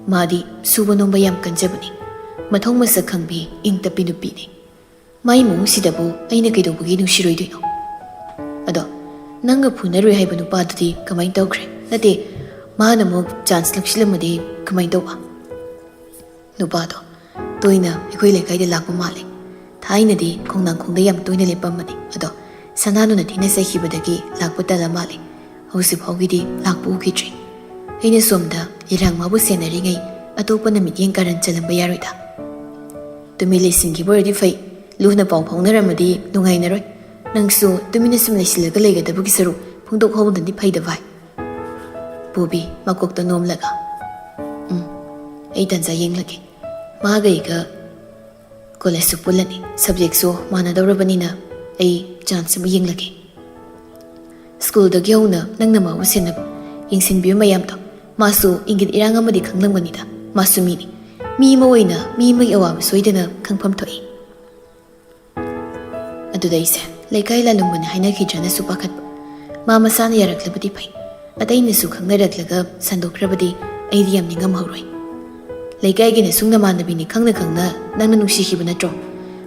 ꯃꯥꯗꯤ ꯁꯨꯕ ꯅꯣꯝꯕ ꯌꯥꯝ ꯀꯟꯖꯕꯅꯤ꯫ ꯃꯊꯧ ꯃꯁꯛ ꯈꯪꯕꯤ ꯏꯪ ꯇꯞꯄꯤ ꯅꯨꯄꯤꯅꯤ꯫ ꯃꯥꯏ ꯃꯑꯣꯡꯁꯤꯗꯕꯨ ꯑꯩꯅ ꯀꯩꯗꯧꯕꯒꯤ ꯅꯨꯡꯁꯤꯔꯣꯏꯗꯣꯏꯅꯣ? ꯑꯗꯣ ꯅꯪꯒ ꯐꯨꯅꯔꯨꯏ ꯍꯥꯏꯕ ꯅꯨꯄꯥꯗꯨꯗꯤ ꯀꯃꯥꯏꯅ ꯇꯧꯈ꯭ꯔꯦ? ꯅꯠꯇꯦ, ꯃꯥꯅ ꯑꯃꯨꯛ chance ꯂꯧꯁꯤꯜꯂꯝꯃꯗꯤ ꯀꯃꯥꯏꯅ ꯇꯧꯕ? ꯅꯨꯄꯥꯗꯣ ꯇꯣꯏꯅ ꯑꯩꯈꯣꯏ ꯂꯩꯀꯥꯏꯗ ꯂꯥꯛꯄ ꯃꯥꯜꯂꯦ꯫ ꯊꯥꯏꯅꯗꯤ ꯈꯣꯡꯅꯥꯡꯈꯣꯡꯗ ꯌꯥꯝ ꯇꯣꯏꯅ ꯂꯦꯞꯄꯝꯕꯅꯤ, ꯑꯗꯣ ꯁꯅꯥꯅꯨꯅ ꯊꯤꯅ ꯆꯩꯈꯤꯕꯗꯒꯤ ꯂꯥꯛꯄ ꯇꯜꯂ ꯃꯥꯜꯂꯦ꯫ ꯍꯧꯖꯤꯛ ꯐꯥꯎꯒꯤꯗꯤ ꯂꯥꯛꯄ ꯎꯈꯤꯗ꯭ꯔꯤ꯫ ꯑꯩꯅ ꯁꯣꯝꯗ ꯏꯔꯥꯡ ꯃꯥꯕꯨ ꯁꯦꯟꯅꯔꯤꯉꯩ ꯑꯇꯣꯞꯄꯅ ꯃꯤꯠꯌꯦꯡ ꯀꯥꯔꯟ ꯆꯜꯂꯝꯕ ꯌꯥꯔꯣꯏꯗ꯫ ꯇꯨꯃꯤꯟ ꯂꯩꯁꯤꯟꯈꯤꯕ ꯑꯣꯏꯔꯗꯤ ꯐꯩ, ꯂꯨꯅ ꯄꯥꯎ ꯐꯥꯎꯅꯔꯝꯃꯗꯤ ꯅꯨꯡꯉꯥꯏꯅꯔꯣꯏ꯫ ꯅꯪꯁꯨ ꯇꯨꯃꯤꯟꯅ ꯁꯨꯝ ꯂꯩꯁꯤꯜꯂꯒ ꯂꯩꯒꯗꯕꯒꯤ ꯁꯔꯨꯛ ꯐꯣꯡꯗꯣꯛꯍꯧꯕꯅꯗꯤ ꯐꯩꯗ ꯚꯥꯏ꯫ ꯄꯨꯕꯤ ꯃꯀꯣꯛꯇ ꯅꯣꯝꯂꯒ, "ꯎꯝ, ꯑꯩ ꯇꯟꯖꯥ ꯌꯦꯡꯂꯒꯦ꯫ ꯃꯥꯒ ꯑꯩꯒ ꯀꯣꯂꯦꯖꯁꯨ ꯄꯨꯜꯂꯅꯤ, subjectꯁꯨ ꯃꯥꯟꯅꯗꯧꯔꯕꯅꯤꯅ ꯑꯩ chance ꯑꯃ ꯌꯦꯡꯂꯒꯦ꯫" ꯁ꯭ꯀꯨꯜꯗꯒꯤ ꯍꯧꯅ ꯅꯪꯅ ꯃꯥꯕꯨ ꯁꯦꯟꯅꯕ, ꯌꯦꯡꯁꯤꯟꯕꯤꯕ ꯃꯌꯥꯝꯗꯣ ꯃꯥꯁꯨ ꯏꯪꯒꯤꯠ ꯏꯔꯥꯡ ꯑꯃꯗꯤ ꯈꯪꯂꯝꯒꯅꯤꯗ, ꯃꯥꯁꯨ ꯃꯤꯅꯤ꯫ ꯃꯤ ꯑꯃ ꯑꯣꯏꯅ ꯃꯤ ꯑꯃꯒꯤ ꯑꯋꯥꯕ ꯁꯣꯏꯗꯅ ꯈꯪꯐꯝ ꯊꯣꯛꯏ꯫ ꯑꯗꯨꯗ ꯑꯩꯁꯦ ꯂꯩꯀꯥꯏ ꯂꯥꯂꯨꯝꯕꯅ ꯍꯥꯏꯅꯈꯤꯗ꯭ꯔꯅꯁꯨ ꯄꯥꯈꯠꯄ꯫ ꯃꯥ ꯃꯁꯥꯅ ꯌꯥꯔꯛꯂꯕꯗꯤ ꯐꯩ, ꯑꯇꯩꯅꯁꯨ ꯈꯪꯅꯔꯛꯂꯒ ꯁꯟꯗꯣꯛꯈ꯭ꯔꯕꯗꯤ ꯑꯩꯗꯤ ꯌꯥꯝ ꯅꯤꯡꯉꯝꯍꯧꯔꯣꯏ꯫ ꯂꯩꯀꯥꯏꯒꯤꯅ ꯁꯨꯝ ꯅꯃꯥꯟꯅꯕꯤꯅꯤ ꯈꯪꯅ ꯈꯪꯅ ꯅꯪꯅ ꯅꯨꯡꯁꯤꯈꯤꯕ ꯅꯠꯇ꯭ꯔꯣ?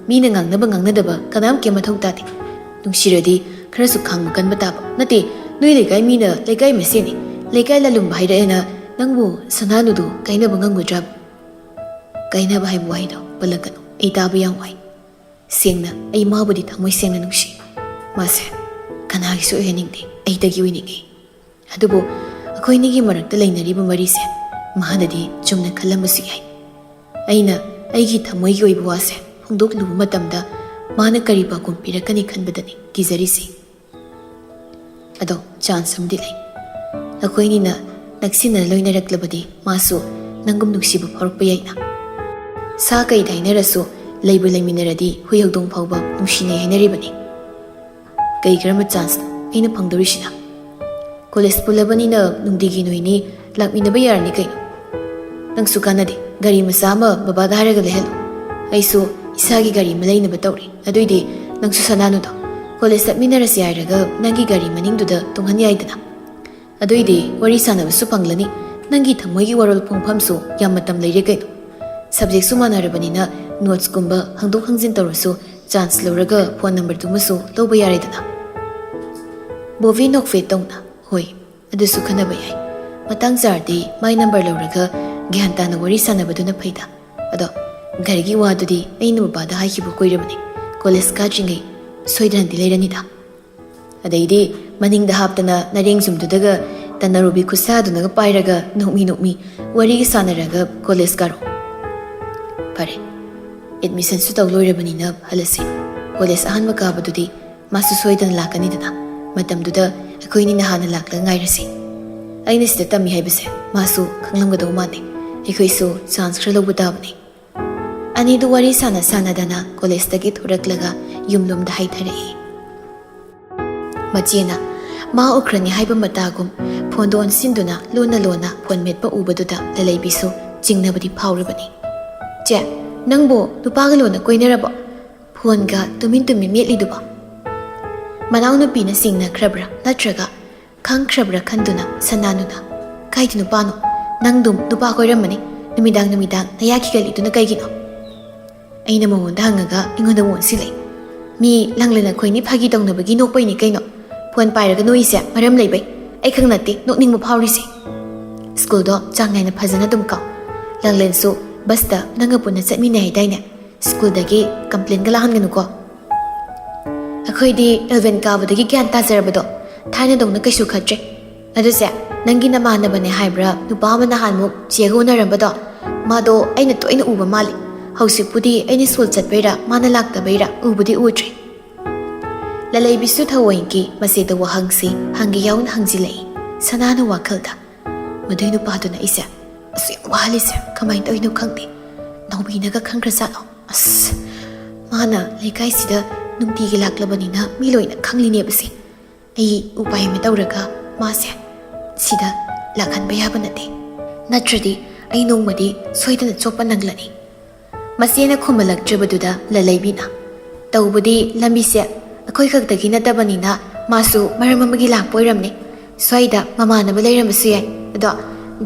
ꯃꯤꯅ ꯉꯥꯡꯅꯕ ꯉꯥꯡꯅꯗꯕ ꯀꯅꯥꯝ ꯀꯩꯝ ꯃꯊꯧ ꯇꯥꯗꯦ꯫ ꯅꯨꯡꯁꯤꯔꯗꯤ ꯈꯔꯁꯨ ꯈꯥꯡꯕ ꯀꯟꯕ ꯇꯥꯕ꯫ ꯅꯠꯇꯦ, ꯅꯣꯏ ꯂꯩꯀꯥꯏ ꯃꯤꯅ ꯂꯩꯀꯥꯏ ꯃꯁꯦꯟꯅꯤ, ꯂꯩꯀꯥꯏ ꯂꯥꯂꯨꯝꯕ ꯍꯥꯏꯔꯛꯑꯦꯅ ꯅꯪꯕꯨ ꯁꯅꯥꯅꯨꯗꯨ ꯀꯥꯏꯅꯕ ꯉꯝꯒꯗ꯭ꯔꯥꯕ? ꯀꯥꯏꯅꯕ ꯍꯥꯏꯕ ꯋꯥꯍꯩꯗꯣ ꯄꯜꯂꯛꯀꯅꯨ, ꯑꯩ ꯇꯥꯕ ꯌꯥꯝ ꯋꯥꯏ꯫ ꯁꯦꯡꯅ ꯑꯩ ꯃꯥꯕꯨꯗꯤ ꯊꯃꯣꯏ ꯁꯦꯡꯅ ꯅꯨꯡꯁꯤ꯫ ꯃꯥꯁꯦ ꯀꯅꯥꯒꯤꯁꯨ ꯑꯣꯏꯍꯟꯅꯤꯡꯗꯦ, ꯑꯩꯗꯒꯤ ꯑꯣꯏꯅꯤꯡꯉꯤ꯫ ꯑꯗꯨꯕꯨ ꯑꯩꯈꯣꯏꯅꯤꯒꯤ ꯃꯔꯛꯇ ꯂꯩꯅꯔꯤꯕ ꯃꯔꯤꯁꯦ ꯃꯥꯅꯗꯤ ꯆꯨꯝꯅ ꯈꯜꯂꯝꯕꯁꯨ ꯌꯥꯏ꯫ ꯑꯩꯅ ꯑꯩꯒꯤ ꯊꯃꯣꯏꯒꯤ ꯑꯣꯏꯕ ꯋꯥꯁꯦ ꯐꯣꯡꯗꯣꯛꯂꯨꯕ ꯃꯇꯝꯗ ꯃꯥꯅ ꯀꯔꯤ ꯄꯥꯎꯈꯨꯝ ꯄꯤꯔꯛꯀꯅꯤ ꯈꯟꯕꯗꯅꯤ ꯀꯤꯖꯔꯤꯁꯦ꯫ ꯑꯗꯣ ꯆꯥꯟꯁ ꯑꯃꯗꯤ ꯂꯩ꯫ ꯑꯩꯈꯣꯏꯅꯤꯅ ꯅꯛꯁꯤꯟꯅ ꯂꯣꯏꯅꯔꯛꯂꯕꯗꯤ ꯃꯥꯁꯨ ꯅꯪꯒꯨꯝ ꯅꯨꯡꯁꯤꯕ ꯐꯥꯎꯔꯛꯄ ꯌꯥꯏꯅ꯫ ꯁꯥ ꯀꯩꯗ ꯍꯥꯏꯅꯔꯁꯨ ꯂꯩꯕꯨ ꯂꯩꯃꯤꯟꯅꯔꯗꯤ ꯍꯨꯏ ꯍꯧꯗꯣꯡ ꯐꯥꯎꯕ ꯅꯨꯡꯁꯤꯅꯩ ꯍꯥꯏꯅꯔꯤꯕꯅꯤ꯫ ꯀꯩ ꯀꯔꯝꯕ ꯆꯥꯟꯁꯅꯣ ꯑꯩꯅ ꯐꯪꯗꯧꯔꯤꯁꯤꯅ? ꯀꯣꯂꯦꯖ ꯄꯨꯜꯂꯕꯅꯤꯅ ꯅꯨꯡꯇꯤꯒꯤ ꯅꯣꯏꯅꯤ ꯂꯥꯛꯃꯤꯟꯅꯕ ꯌꯥꯔꯅꯤ ꯀꯩꯅꯣ꯫ ꯅꯪꯁꯨ ꯀꯥꯟꯅꯗꯦ, ꯒꯥꯔꯤ ꯃꯆꯥ ꯑꯃ ꯕꯕꯥꯗ ꯍꯥꯏꯔꯒ ꯂꯩꯍꯜꯂꯨ꯫ ꯑꯩꯁꯨ ꯏꯁꯥꯒꯤ ꯒꯥꯔꯤ ꯑꯃ ꯂꯩꯅꯕ ꯇꯧꯔꯤ꯫ ꯑꯗꯨꯏꯗꯤ ꯅꯪꯁꯨ ꯁꯅꯥꯅꯨꯗꯣ ꯀꯣꯂꯦꯖ ꯆꯠꯃꯤꯟꯅꯔꯁꯤ ꯍꯥꯏꯔꯒ ꯅꯪꯒꯤ ꯒꯥꯔꯤ ꯃꯅꯤꯡꯗꯨꯗ ꯇꯣꯡꯍꯟ ꯌꯥꯏꯗꯅ꯫ ꯑꯗꯨꯏꯗꯤ ꯋꯥꯔꯤ ꯁꯥꯟꯅꯕꯁꯨ ꯐꯪꯂꯅꯤ, ꯅꯪꯒꯤ ꯊꯃꯣꯏꯒꯤ ꯋꯥꯔꯣꯜ ꯐꯣꯡꯐꯝꯁꯨ ꯌꯥꯝ ꯃꯇꯝ ꯂꯩꯔꯦ ꯀꯩꯅꯣ꯫ ꯁꯕꯖꯦꯛꯁꯨ ꯃꯥꯟꯅꯔꯕꯅꯤꯅ ꯅꯣꯠꯁꯀꯨꯝꯕ ꯍꯪꯗꯣꯛ ꯍꯪꯖꯤꯟ ꯇꯧꯔꯁꯨ ꯆꯥꯟꯁ ꯂꯧꯔꯒ ꯐꯣꯟ ꯅꯝꯕꯔꯗꯨꯃꯁꯨ ꯂꯧꯕ ꯌꯥꯔꯦꯗꯅ꯫ ꯕꯣꯕꯤ ꯅꯣꯛꯐꯦꯠ ꯇꯧꯅ, "ꯍꯣꯏ, ꯑꯗꯨꯁꯨ ꯈꯟꯅꯕ ꯌꯥꯏ꯫ ꯃꯇꯥꯡ ꯆꯥꯔꯗꯤ ꯃꯥꯏ ꯅꯝꯕꯔ ꯂꯧꯔꯒ ꯒ꯭ꯌꯥꯟ ꯇꯥꯅ ꯋꯥꯔꯤ ꯁꯥꯟꯅꯕꯗꯨꯅ ꯐꯩꯗ꯫ ꯑꯗꯣ ꯒꯥꯔꯤꯒꯤ ꯋꯥꯗꯨꯗꯤ ꯑꯩꯅ ꯕꯕꯥꯗ ꯍꯥꯏꯈꯤꯕ ꯀꯨꯏꯔꯕꯅꯤ, ꯀꯣꯂꯦꯖ ꯀꯥꯗ꯭ꯔꯤꯉꯩ ꯁꯣꯏꯗꯅꯗꯤ ꯂꯩꯔꯅꯤꯗ꯫ ꯑꯗꯩꯗꯤ ꯃꯅꯤꯡꯗ ꯍꯥꯞꯇꯅ ꯅꯔꯦꯡ ꯌꯨꯝꯗꯨꯗꯒ ꯇꯅꯔꯨꯕꯤ ꯈꯨꯠꯁꯥꯗꯨꯅꯒ ꯄꯥꯏꯔꯒ ꯅꯣꯛꯃꯤ ꯅꯣꯛꯃꯤ ꯋꯥꯔꯤꯒ ꯁꯥꯟꯅꯔꯒ ꯀꯣꯂꯦꯖ ꯀꯥꯔꯣ꯫ ꯐꯔꯦ, ꯑꯦꯗꯃꯤꯁꯟꯁꯨ ꯇꯧ ꯂꯣꯏꯔꯕꯅꯤꯅ ꯍꯜꯂꯁꯤ꯫ ꯀꯣꯂꯦꯖ ꯑꯍꯥꯟꯕ ꯀꯥꯕꯗꯨꯗꯤ ꯃꯥꯁꯨ ꯁꯣꯏꯗꯅ ꯂꯥꯛꯀꯅꯤꯗꯅ꯫ ꯃꯇꯝꯗꯨꯗ ꯑꯩꯈꯣꯏꯅꯤꯅ ꯍꯥꯟꯅ ꯂꯥꯛꯂꯒ ꯉꯥꯏꯔꯁꯤ꯫ ꯑꯩꯅ ꯁꯤꯗ ꯇꯝꯃꯤ ꯍꯥꯏꯕꯁꯦ ꯃꯥꯁꯨ ꯈꯪꯂꯝꯒꯗꯧ ꯃꯥꯟꯗꯦ꯫ ꯑꯩꯈꯣꯏꯁꯨ ꯆꯥꯟꯁ ꯈꯔ ꯂꯧꯕ ꯇꯥꯕꯅꯤ"꯫ ꯑꯅꯤꯗꯨ ꯋꯥꯔꯤ ꯁꯥꯟꯅ ꯁꯥꯟꯅꯗꯅ ꯀꯣꯂꯦꯖꯇꯒꯤ ꯊꯣꯔꯛꯂꯒ ꯌꯨꯝꯂꯣꯝꯗ ꯍꯥꯏꯊꯔꯛꯏ꯫ ꯃꯆꯦꯅ ꯃꯥ ꯎꯈ꯭ꯔꯅꯤ ꯍꯥꯏꯕ ꯃꯇꯥꯒꯨꯝ ꯐꯣꯟꯗꯣ ꯑꯣꯟꯁꯤꯟꯗꯨꯅ ꯂꯣꯟꯅ ꯂꯣꯟꯅ ꯐꯣꯟ ꯃꯦꯠꯄ ꯎꯕꯗꯨꯗ ꯂꯂꯩꯕꯤꯁꯨ ꯆꯤꯡꯅꯕꯗꯤ ꯐꯥꯎꯔꯕꯅꯤ꯫ ꯆꯦ, ꯅꯪꯕꯨ ꯅꯨꯄꯥꯒ ꯂꯣꯟꯅ ꯀꯣꯏꯅꯔꯕꯣ? ꯐꯣꯟꯒ ꯇꯨꯃꯤꯟ ꯇꯨꯃꯤꯟ ꯃꯦꯠꯂꯤꯗꯨꯕꯣ? ꯃꯅꯥꯎꯅꯨꯄꯤꯅ ꯁꯤꯡꯅꯈ꯭ꯔꯕ꯭ꯔꯥ ꯅꯠꯇ꯭ꯔꯒ ꯈꯪꯈ꯭ꯔꯕ꯭ꯔꯥ ꯈꯟꯗꯨꯅ ꯁꯅꯥꯅꯨꯅ, "ꯀꯥꯏꯗ ꯅꯨꯄꯥꯅꯣ? ꯅꯪꯗꯨꯝ ꯅꯨꯄꯥ ꯀꯣꯏꯔꯝꯃꯅꯤ, ꯅꯨꯃꯤꯗꯥꯡ ꯅꯨꯃꯤꯗꯥꯡ ꯅꯌꯥ ꯈꯤꯒꯠꯂꯤꯗꯨꯅ ꯀꯩꯒꯤꯅꯣ?" ꯑꯩꯅ ꯃꯉꯣꯟꯗ ꯍꯪꯉꯒ ꯑꯩꯉꯣꯟꯗ ꯑꯣꯟꯁꯤꯜꯂꯛꯏ꯫ "ꯃꯤ ꯂꯥꯡꯂꯦꯟ ꯑꯩꯈꯣꯏꯅꯤ ꯐꯥꯒꯤ ꯇꯧꯅꯕꯒꯤ ꯅꯣꯛꯄꯩꯅꯦ ꯀꯩꯅꯣ꯫ ꯐꯣꯟ ꯄꯥꯏꯔꯒ ꯅꯣꯛꯏꯁꯦ ꯃꯔꯝ ꯂꯩꯕꯩ꯫ ꯑꯩ ꯈꯛ ꯅꯠꯇꯦ ꯅꯣꯛꯅꯤꯡꯕ ꯐꯥꯎꯔꯤꯁꯦ꯫ ꯁ꯭ꯀꯨꯜꯗꯣ ꯆꯥꯡ ꯅꯥꯏꯅ ꯐꯖꯅ ꯑꯗꯨꯝ ꯀꯥꯎ꯫ ꯂꯥꯡꯂꯦꯟꯁꯨ ꯕꯁꯇ ꯅꯪꯒ ꯄꯨꯟꯅ ꯆꯠꯃꯤꯟꯅꯩ ꯍꯥꯏꯗꯥꯏꯅꯦ? ꯁ꯭ꯀꯨꯜꯗꯒꯤ ꯀꯝꯄ꯭ꯂꯦꯟꯒ ꯂꯥꯛꯍꯟꯒꯅꯨꯀꯣ꯫ ꯑꯩꯈꯣꯏꯗꯤ ꯑꯦꯂꯚꯦꯟ ꯀꯥꯕꯗꯒꯤ ꯒ꯭ꯌꯥꯟ ꯇꯥꯖꯔꯕꯗꯣ, ꯊꯥꯏꯅꯗꯧꯅ ꯀꯩꯁꯨ ꯈꯠꯇ꯭ꯔꯦ꯫ ꯑꯗꯨꯁꯦ, ꯅꯪꯒꯤ ꯅꯃꯥꯟꯅꯕꯅꯦ ꯍꯥꯏꯕ꯭ꯔꯥ, ꯅꯨꯄꯥ ꯑꯃ ꯅꯍꯥꯟꯃꯨꯛ ꯆꯦꯒ ꯎꯅꯔꯝꯕꯗꯣ? ꯃꯥꯗꯣ ꯑꯩꯅ ꯇꯣꯏꯅ ꯎꯕ ꯃꯥꯜꯂꯤ꯫ ꯍꯧꯖꯤꯛꯄꯨꯗꯤ ꯑꯩꯅ ꯁ꯭ꯀꯨꯜ ꯆꯠꯄꯩꯔꯥ ꯃꯥꯅ ꯂꯥꯛꯇꯕꯩꯔꯥ ꯎꯕꯨꯗꯤ ꯎꯗ꯭ꯔꯦ꯫" ꯂꯂꯩꯕꯤꯁꯨ ꯊꯑꯣꯏꯒꯤ ꯃꯆꯦꯗ ꯋꯥꯍꯪꯁꯤ ꯍꯪꯒꯦ ꯌꯥꯎꯅ ꯍꯪꯖꯤꯜꯂꯛꯏ꯫ ꯁꯅꯥꯅ ꯋꯥꯈꯜꯗ, "ꯃꯗꯨꯏ ꯅꯨꯄꯥꯗꯨꯅ ꯑꯩꯁꯦ ꯑꯁꯨꯛ ꯌꯥꯝ ꯋꯥꯍꯜꯂꯤꯁꯦ ꯀꯃꯥꯏꯅ ꯇꯧꯔꯤꯅꯣ ꯈꯪꯗꯦ꯫ ꯅꯥꯎꯕꯤꯅꯒ ꯈꯪꯈ꯭ꯔꯖꯥꯠꯂꯣ? ꯑꯁ, ꯃꯥꯅ ꯂꯩꯀꯥꯏꯁꯤꯗ ꯅꯨꯡꯇꯤꯒꯤ ꯂꯥꯛꯂꯕꯅꯤꯅ ꯃꯤ ꯂꯣꯏꯅ ꯈꯪꯂꯤꯅꯦꯕꯁꯦ꯫ ꯑꯩ ꯎꯄꯥꯏ ꯑꯃ ꯇꯧꯔꯒ ꯃꯥꯁꯦ ꯁꯤꯗ ꯂꯥꯛꯍꯟꯕ ꯌꯥꯕ ꯅꯠꯇꯦ꯫ ꯅꯠꯇ꯭ꯔꯗꯤ ꯑꯩ ꯅꯣꯡꯃꯗꯤ ꯁꯣꯏꯗꯅ ꯆꯣꯞꯄ ꯅꯪꯂꯅꯤ꯫" ꯃꯆꯦꯅ ꯈꯨꯝꯍꯜꯂꯛꯇ꯭ꯔꯤꯕꯗꯨꯗ ꯂꯂꯩꯕꯤꯅ, "ꯇꯧꯕꯗꯤ ꯂꯝꯕꯤꯁꯦ ꯑꯩꯈꯣꯏ ꯈꯛꯇꯒꯤ ꯅꯠꯇꯕꯅꯤꯅ ꯃꯥꯁꯨ ꯃꯔꯝ ꯑꯃꯒꯤ ꯂꯥꯛꯄ ꯑꯣꯏꯔꯝꯅꯤ꯫ ꯁ꯭ꯋꯥꯏꯗ ꯃꯃꯥꯟꯅꯕ ꯂꯩꯔꯝꯕꯁꯨ ꯌꯥꯏ꯫ ꯑꯗꯣ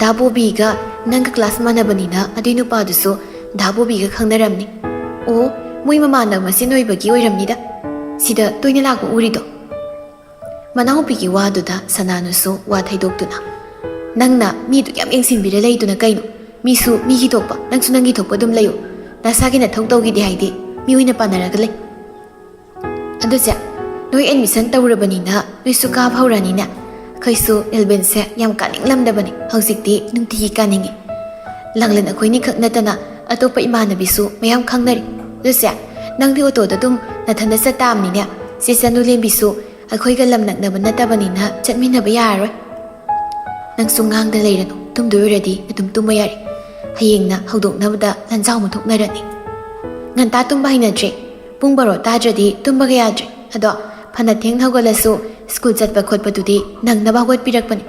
ꯗꯥ ꯕꯣꯕꯤꯒ ꯅꯪꯒ ꯀ꯭ꯂꯥꯁ ꯃꯥꯟꯅꯕꯅꯤꯅ ꯑꯗꯨꯏ ꯅꯨꯄꯥꯗꯨꯁꯨ ꯗꯥ ꯕꯣꯕꯤꯒ ꯈꯪꯅꯔꯝꯅꯤ꯫ ꯑꯣ, ꯃꯣꯏ ꯃꯃꯥꯟꯅꯕ ꯃꯁꯦꯟ ꯑꯣꯏꯕꯒꯤ ꯑꯣꯏꯔꯝꯅꯤꯗ ꯁꯤꯗ ꯇꯣꯏꯅ ꯂꯥꯛꯄ ꯎꯔꯤꯗꯣ꯫" ꯃꯅꯥꯎꯄꯤꯒꯤ ꯋꯥꯗꯨꯗ ꯁꯅꯥꯅꯨꯁꯨ ꯋꯥ ꯊꯩꯗꯣꯛꯇꯨꯅ, "ꯅꯪꯅ ꯃꯤꯗꯨ ꯌꯥꯝ ꯌꯦꯡꯁꯤꯟꯕꯤꯔ ꯂꯩꯗꯨꯅ ꯀꯩꯅꯣ? ꯃꯤꯁꯨ ꯃꯤꯒꯤ ꯊꯣꯛꯄ, ꯅꯪꯁꯨ ꯅꯪꯒꯤ ꯊꯣꯛꯄ ꯑꯗꯨꯝ ꯂꯩꯌꯨ꯫ ꯅꯁꯥꯒꯤ ꯅꯊꯧ ꯇꯧꯈꯤꯗꯦ ꯍꯥꯏꯗꯤ ꯃꯤ ꯑꯣꯏꯅ ꯄꯥꯟꯅꯔꯒ ꯂꯩ꯫" "ꯑꯗꯨ ꯆꯦ, ꯅꯣꯏ ꯑꯦꯗꯃꯤꯁꯟ ꯇꯧꯔꯕꯅꯤꯅ ꯅꯣꯏꯁꯨ ꯀꯥꯕ ꯍꯧꯔꯅꯤꯅꯦ꯫ ꯑꯩꯈꯣꯏꯁꯨ ꯑꯦꯂꯚꯦꯟꯁꯦ ꯌꯥꯝ ꯀꯥꯅꯤꯡꯂꯝꯗꯕꯅꯤ, ꯍꯧꯖꯤꯛꯇꯤ ꯅꯨꯡꯇꯤꯒꯤ ꯀꯥꯅꯤꯡꯉꯤ꯫ ꯂꯥꯡꯂꯦꯟ ꯑꯩꯈꯣꯏꯅꯤ ꯈꯛ ꯅꯠꯇꯅ ꯑꯇꯣꯞꯄ ꯏꯃꯥꯟꯅꯕꯤꯁꯨ ꯃꯌꯥꯝ ꯈꯪꯅꯔꯤ꯫ ꯑꯗꯨ ꯆꯦ, ꯅꯪꯗꯤ ꯑꯣꯇꯣꯗ ꯑꯗꯨꯝ ꯅꯊꯟꯗ ꯆꯠꯇꯥꯕꯅꯤꯅꯦ꯫ ꯆꯦ ꯆꯅꯨꯂꯦꯝꯕꯤꯁꯨ ꯑꯩꯈꯣꯏꯒ ꯂꯝ ꯅꯛꯅꯕ ꯅꯠꯇꯕꯅꯤꯅ ꯆꯠꯃꯤꯟꯅꯕ ꯌꯥꯔꯔꯣꯏ꯫ ꯅꯪꯁꯨ ꯉꯥꯡꯗ ꯂꯩꯔꯅꯨ, ꯇꯨꯝꯗꯣꯏ ꯑꯣꯏꯔꯗꯤ ꯑꯗꯨꯝ ꯇꯨꯝꯕ ꯌꯥꯔꯦ꯫ ꯍꯌꯦꯡꯅ ꯍꯧꯗꯣꯛꯅꯕꯗ ꯂꯥꯟꯖꯥꯎ ꯑꯃ ꯊꯣꯛꯅꯔꯅꯤ꯫ ꯉꯟꯇꯥ ꯇꯨꯝꯕ ꯍꯩꯅꯗ꯭ꯔꯦ, ꯄꯨꯡ ꯕꯥꯔꯣ ꯇꯥꯗ꯭ꯔꯗꯤ ꯇꯨꯝꯕꯒ ꯌꯥꯗ꯭ꯔꯦ꯫ ꯑꯗꯣ ꯐꯅ ꯊꯦꯡꯅ ꯍꯧꯒꯠꯂꯁꯨ ꯁ꯭ꯀꯨꯜ ꯆꯠꯄ ꯈꯣꯠꯄꯗꯨꯗꯤ ꯅꯪꯅꯕ ꯍꯧꯒꯠꯄꯤꯔꯛꯄꯅꯤ꯫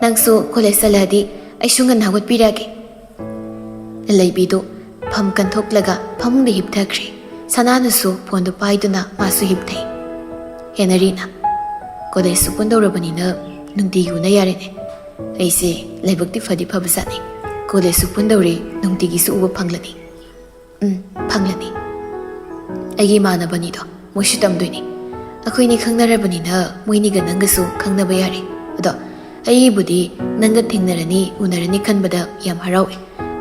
ꯅꯪꯁꯨ ꯀꯣꯂꯦꯖ ꯆꯠꯂꯗꯤ ꯑꯩꯁꯨ ꯉꯟꯅ ꯍꯧꯒꯠꯄꯤꯔꯛꯑꯒꯦ꯫" ꯂꯂꯩꯕꯤꯗꯨ ꯐꯝ ꯀꯟꯊꯣꯛꯂꯒ ꯐꯃꯨꯡꯗ ꯍꯤꯞꯊꯈ꯭ꯔꯦ꯫ ꯁꯅꯥꯅꯁꯨ ꯐꯣꯟꯗꯨ ꯄꯥꯏꯗꯨꯅ ꯃꯥꯁꯨ ꯍꯤꯞꯊꯩ꯫ "ꯍꯦ ꯅꯔꯤꯅ, ꯀꯣꯂꯦꯖꯁꯨ ꯄꯨꯟꯗꯧꯔꯕꯅꯤꯅ ꯅꯨꯡꯇꯤꯒꯤ ꯎꯅ ꯌꯥꯔꯦꯅꯦ꯫ ꯑꯩꯁꯦ ꯂꯥꯏꯕꯛꯇꯤ ꯐꯗꯤ ꯐꯕꯖꯥꯠꯅꯤ꯫ ꯀꯣꯂꯦꯖꯁꯨ ꯄꯨꯟꯗꯧꯔꯦ, ꯅꯨꯡꯇꯤꯒꯤꯁꯨ ꯎꯕ ꯐꯪꯂꯅꯤ꯫" "ꯎꯝ, ꯐꯪꯂꯅꯤ꯫ ꯑꯩꯒꯤ ꯏꯃꯥꯟꯅꯕꯅꯤꯗꯣ, ꯃꯣꯏꯁꯨ ꯇꯝꯗꯣꯏꯅꯤ꯫ ꯑꯩꯈꯣꯏꯅꯤ ꯈꯪꯅꯔꯕꯅꯤꯅ ꯃꯣꯏꯅꯤꯒ ꯅꯪꯒꯁꯨ ꯈꯪꯅꯕ ꯌꯥꯔꯦ꯫ ꯑꯗꯣ ꯑꯩꯕꯨꯗꯤ ꯅꯪꯒ ꯊꯦꯡꯅꯔꯅꯤ, ꯎꯅꯔꯅꯤ ꯈꯟꯕꯗ ꯌꯥꯝ ꯍꯔꯥꯎꯋꯦ꯫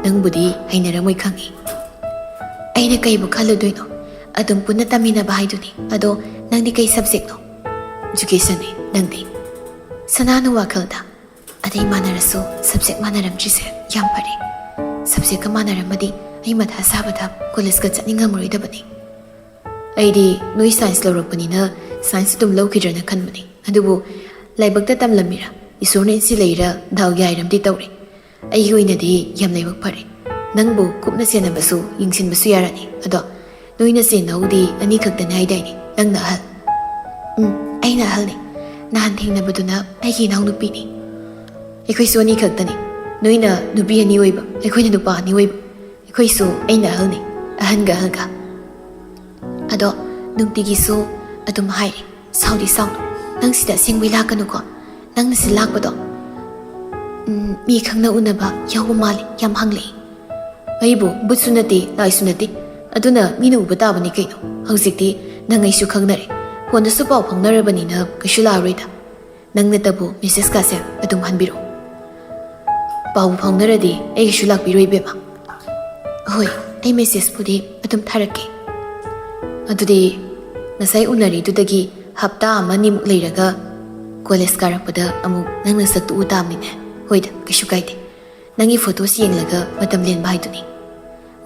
ꯅꯪꯕꯨꯗꯤ ꯍꯩꯅꯔꯝꯃꯣꯏ ꯈꯪꯉꯤ꯫" "ꯑꯩꯅ ꯀꯩꯕꯨ ꯈꯜꯂꯨꯗꯣꯏꯅꯣ? ꯑꯗꯨꯝ ꯄꯨꯟꯅ ꯇꯝꯃꯤꯟꯅꯕ ꯍꯥꯏꯗꯨꯅꯤ꯫ ꯑꯗꯣ ꯅꯪꯗꯤ ꯀꯩ ꯁꯕꯖꯦꯛꯅꯣ?" "ꯏꯖꯨꯀꯦꯁꯟꯅꯤ꯫ ꯅꯪꯗꯤ?" ꯁꯅꯥꯅ ꯋꯥꯈꯜꯗ, "ꯑꯗꯩ ꯃꯥꯟꯅꯔꯁꯨ ꯁꯕꯖꯦꯛ ꯃꯥꯟꯅꯔꯝꯗ꯭ꯔꯤꯁꯦ ꯌꯥꯝ ꯐꯔꯦ꯫ ꯁꯕꯖꯦꯛꯀ ꯃꯥꯟꯅꯔꯝꯃꯗꯤ ꯑꯩ ꯃꯊꯥ ꯁꯥꯕꯗ ꯀꯣꯂꯦꯖꯀ ꯆꯠꯅꯤꯡꯉꯝꯃꯔꯣꯏꯗꯕꯅꯤ꯫" "ꯑꯩꯗꯤ ꯅꯣꯏ ꯁꯥꯏꯟꯁ ꯂꯧꯔꯛꯄꯅꯤꯅ ꯁꯥꯏꯟꯁ ꯑꯗꯨꯝ ꯂꯧꯈꯤꯗ꯭ꯔꯅ ꯈꯟꯕꯅꯤ꯫ ꯑꯗꯨꯕꯨ ꯂꯥꯏꯕꯛꯇ ꯇꯝꯂꯝꯃꯤꯔꯥ, ꯏꯁꯣꯔꯅ ꯏꯟꯁꯤꯜꯂꯛꯏꯔꯥ, ꯗꯥꯎ ꯌꯥꯏꯔꯝꯗꯤ ꯇꯧꯔꯦ꯫ ꯑꯩꯒꯤ ꯑꯣꯏꯅꯗꯤ ꯌꯥꯝ ꯂꯥꯏꯕꯛ ꯐꯔꯦ꯫ ꯅꯪꯕꯨ ꯀꯨꯞꯅ ꯁꯦꯟꯅꯕꯁꯨ, ꯌꯦꯡꯁꯤꯟꯕꯁꯨ ꯌꯥꯔꯅꯤ꯫ ꯑꯗꯣ ꯅꯣꯏ ꯅꯆꯤꯟ ꯅꯅꯥꯎꯗꯤ ꯑꯅꯤ ꯈꯛꯇꯅꯤ ꯍꯥꯏꯗꯥꯏꯅꯦ? ꯅꯪꯅ ꯑꯍꯜ?" "ꯎꯝ, ꯑꯩꯅ ꯑꯍꯜꯅꯤ꯫ ꯅꯍꯥꯟ ꯊꯦꯡꯅꯕꯗꯨꯅ ꯑꯩꯒꯤ ꯏꯅꯥꯎꯅꯨꯄꯤꯅꯤ꯫" "ꯑꯩꯈꯣꯏꯁꯨ ꯑꯅꯤ ꯈꯛꯇꯅꯤ꯫ ꯅꯣꯏꯅ ꯅꯨꯄꯤ ꯑꯅꯤ ꯑꯣꯏꯕ, ꯑꯩꯈꯣꯏꯅ ꯅꯨꯄꯥ ꯑꯅꯤ ꯑꯣꯏꯕ꯫ ꯑꯩꯈꯣꯏꯁꯨ ꯑꯩꯅ ꯑꯍꯜꯅꯤ, ꯑꯍꯟꯒ ꯑꯍꯜꯒ꯫ ꯑꯗꯣ ꯅꯨꯡꯇꯤꯒꯤꯁꯨ ꯑꯗꯨꯝ ꯍꯥꯏꯔꯦ, ꯁꯥꯎꯗꯤ ꯁꯥꯎꯅꯨ꯫ ꯅꯪ ꯁꯤꯗ ꯑꯁꯦꯡꯕꯩ ꯂꯥꯛꯀꯅꯨꯀꯣ꯫ ꯅꯪꯅ ꯁꯤ ꯂꯥꯛꯄꯗꯣ, ꯎꯝ, ꯃꯤ ꯈꯪꯅ ꯎꯅꯕ ꯌꯥꯎꯕ ꯃꯥꯜꯂꯤ, ꯌꯥꯝ ꯍꯪꯂꯛꯏ꯫" "ꯑꯩꯕꯨ ꯕꯨꯠꯁꯨ ꯅꯠꯇꯦ, ꯂꯥꯏꯁꯨ ꯅꯠꯇꯦ꯫ ꯑꯗꯨꯅ ꯃꯤꯅ ꯎꯕ ꯇꯥꯕꯅꯤ ꯀꯩꯅꯣ꯫ ꯍꯧꯖꯤꯛꯇꯤ ꯅꯪ ꯑꯩꯁꯨ ꯈꯪꯅꯔꯦ꯫ ꯐꯣꯟꯗꯁꯨ ꯄꯥꯎ ꯐꯥꯎꯅꯔꯕꯅꯤꯅ ꯀꯩꯁꯨ ꯂꯥꯛꯑꯔꯣꯏꯗ꯫ ꯅꯪꯅꯇꯕꯨ ꯃꯦꯁꯦꯖꯀꯥꯁꯦ ꯑꯗꯨꯝ ꯍꯟꯕꯤꯔꯛꯑꯣ꯫" "ꯄꯥꯎ ꯐꯥꯎꯅꯔꯗꯤ ꯑꯩꯒꯤꯁꯨ ꯂꯥꯛꯄꯤꯔꯣ ꯏꯕꯦꯝꯃ꯫" "ꯍꯣꯏ, ꯑꯩ ꯃꯦꯁꯦꯖꯄꯨꯗꯤ ꯑꯗꯨꯝ ꯊꯥꯔꯛꯀꯦ꯫" "ꯑꯗꯨꯗꯤ ꯉꯁꯥꯏ ꯎꯅꯔꯤꯗꯨꯗꯒꯤ ꯍꯞꯇꯥ ꯑꯃꯅꯤꯃꯨꯛ ꯂꯩꯔꯒ ꯀꯣꯂꯦꯖ ꯀꯥꯔꯛꯄꯗ ꯑꯃꯨꯛ ꯅꯪ ꯅꯁꯛꯇꯨ ꯎ ꯇꯥꯕꯅꯤꯅꯦ꯫ ꯍꯣꯏꯗ, ꯀꯩꯁꯨ ꯀꯥꯏꯗꯦ꯫ ꯅꯪꯒꯤ ꯐꯣꯇꯣꯁꯤ ꯌꯦꯡꯂꯒ ꯃꯇꯝ ꯂꯦꯟꯕ ꯍꯥꯏꯗꯨꯅꯤ꯫"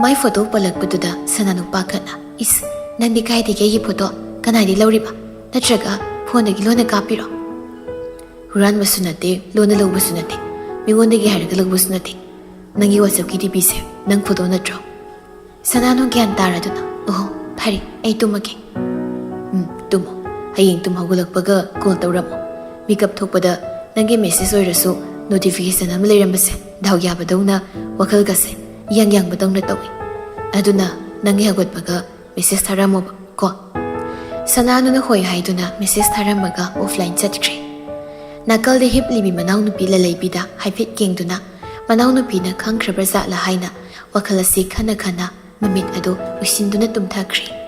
ꯃꯥꯏ ꯐꯣꯇꯣ ꯄꯜꯂꯛꯄꯗꯨꯗ ꯁꯅꯥꯅꯨ ꯄꯥꯈꯠꯅ, "ꯏꯁ, ꯅꯪꯗꯤ ꯀꯥꯏꯗꯒꯤ ꯑꯩꯒꯤ ꯐꯣꯇꯣ? ꯀꯅꯥꯏꯗꯩ ꯂꯧꯔꯤꯕ? ꯅꯠꯇ꯭ꯔꯒ ꯐꯣꯟꯗꯒꯤ ꯂꯣꯟꯅ ꯀꯥꯞꯄꯤꯔꯣ?" "ꯍꯨꯔꯥꯟꯕꯁꯨ ꯅꯠꯇꯦ, ꯂꯣꯟꯅ ꯂꯧꯕꯁꯨ ꯅꯠꯇꯦ, ꯃꯤꯉꯣꯟꯗꯒꯤ ꯍꯥꯏꯔꯒ ꯂꯧꯕꯁꯨ ꯅꯠꯇꯦ꯫ ꯅꯪꯒꯤ WhatsAppꯀꯤ DPꯁꯦ ꯅꯪ ꯐꯣꯇꯣ ꯅꯠꯇ꯭ꯔꯣ?" ꯁꯅꯥꯅꯨ ꯒ꯭ꯌꯥꯟ ꯇꯥꯔꯗꯨꯅ, "ꯑꯣꯍꯣ, ꯐꯔꯦ, ꯑꯩ ꯇꯨꯝꯃꯒꯦ꯫" "ꯎꯝ, ꯇꯨꯝꯃꯣ꯫ ꯍꯌꯦꯡ ꯇꯨꯝ ꯍꯧꯒꯠꯂꯛꯄꯒ ꯀꯣꯜ ꯇꯧꯔꯝꯃꯣ꯫ ꯃꯤꯀꯞ ꯊꯣꯛꯄꯗ ꯅꯪꯒꯤ ꯃꯦꯁꯦꯖ ꯑꯣꯏꯔꯁꯨ ꯅꯣꯇꯤꯐꯤꯀꯦꯁꯟ ꯑꯃ ꯂꯩꯔꯝꯕꯁꯦ ꯗꯥꯎ ꯌꯥꯕꯗꯧꯅ, ꯋꯥꯈꯜꯒꯁꯦ ꯏꯌꯥꯡ ꯌꯥꯡꯕꯗꯧꯅ ꯇꯧꯏ꯫ ꯑꯗꯨꯅ ꯅꯪꯒꯤ ꯍꯧꯒꯠꯄꯒ ꯃꯦꯁꯦꯖ ꯊꯥꯔꯝꯃꯣꯕ ꯀꯣ꯫ ꯁꯅꯥꯅꯨꯅ ꯍꯣꯏ ꯍꯥꯏꯗꯨꯅ ꯃꯦꯁꯦꯖ ꯊꯥꯔꯝꯃꯒ ꯑꯣꯐꯂꯥꯏꯟ ꯆꯠꯈ꯭ꯔꯦ꯫ ꯅꯥꯀꯜꯗ ꯍꯤꯞꯂꯤꯕꯤ ꯃꯅꯥꯎꯅꯨꯄꯤ ꯂꯂꯩꯕꯤꯗ ꯍꯥꯏꯐꯦꯠ ꯌꯦꯡꯗꯨꯅ, ꯃꯅꯥꯎꯅꯨꯄꯤꯅ ꯈꯪꯈ꯭ꯔꯕ ꯖꯥꯠꯂ ꯍꯥꯏꯅ ꯋꯥꯈꯜ ꯑꯁꯤ ꯈꯟꯅ ꯈꯟꯅ ꯃꯃꯤꯠ ꯑꯗꯨ ꯎꯏꯁꯤꯟꯗꯨꯅ ꯇꯨꯝꯊꯈ꯭ꯔꯦ꯫